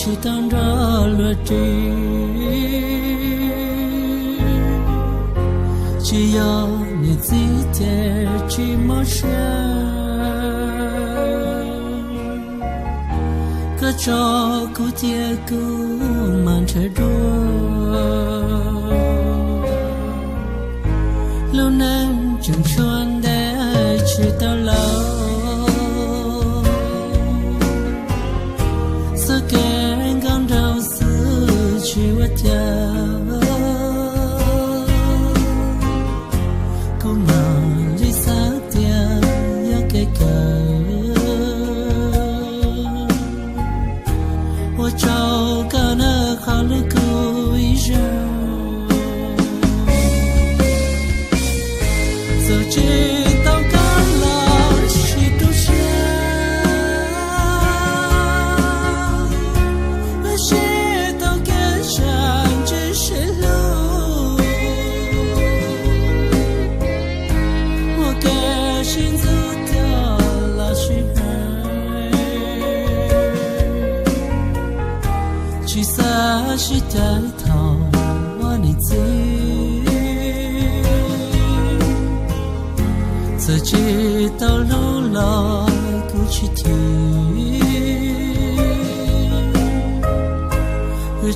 Tsis tau nrog luag ris, tsis yog niam txiv ces tsis mob siab. Koj tso kuv cia kuv mam ntshaw dua. Lub neej tseem tshuav ntev tsis tau laus, txoj kev nkauj nraug xwb tsis ua cas. Kuv mam li xav tias yog kev kawm, ua rau koj nawb qhov hlub kuv ib zaug. Txawm tsis tau koj los sis tu siab, tab sis tau kev sab ntsib sib hlub, muaj kev sib ntxub coj los sib hais, tsis xav sib cais thaum ua niam txiv. Txawm tsis tau hlub los kuv tsis chim,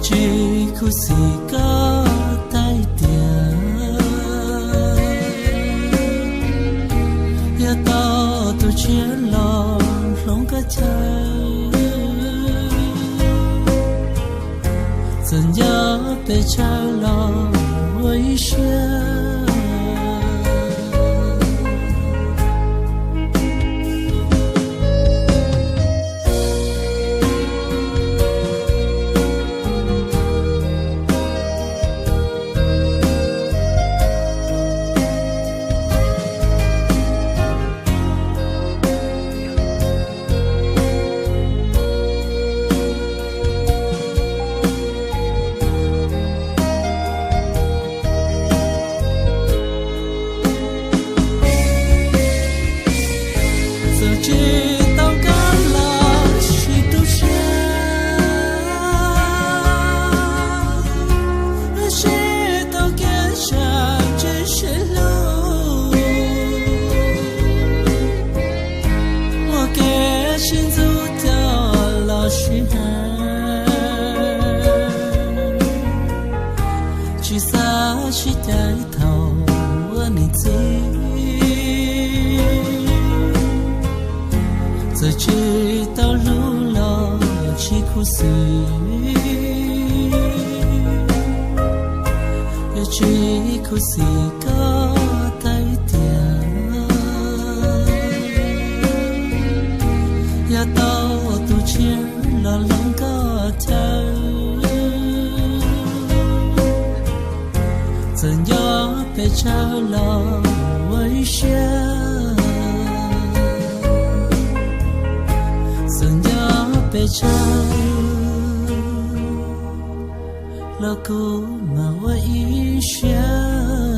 tsis khuv xim koj tag tias yog tau tus tshiab los hloov koj chaw. Txawm nco pes tsawg los ua ib siab. Txawm tsis tau koj los sis tu siab, tab sis tau kev sab ntsib sib hlub, muaj kev sib ntxub coj los sib hais, tsis xav sib cais thaum ua niam txiv. Txawm tsis tau hlub los tsis khuv xim, tsis khuv xim koj tag tias yog tau tus tshiab los hloov koj chaw. Txawm nco pes tsawg los ua ib siab, txawm nco pes tsawg los kuv mam ua ib siab.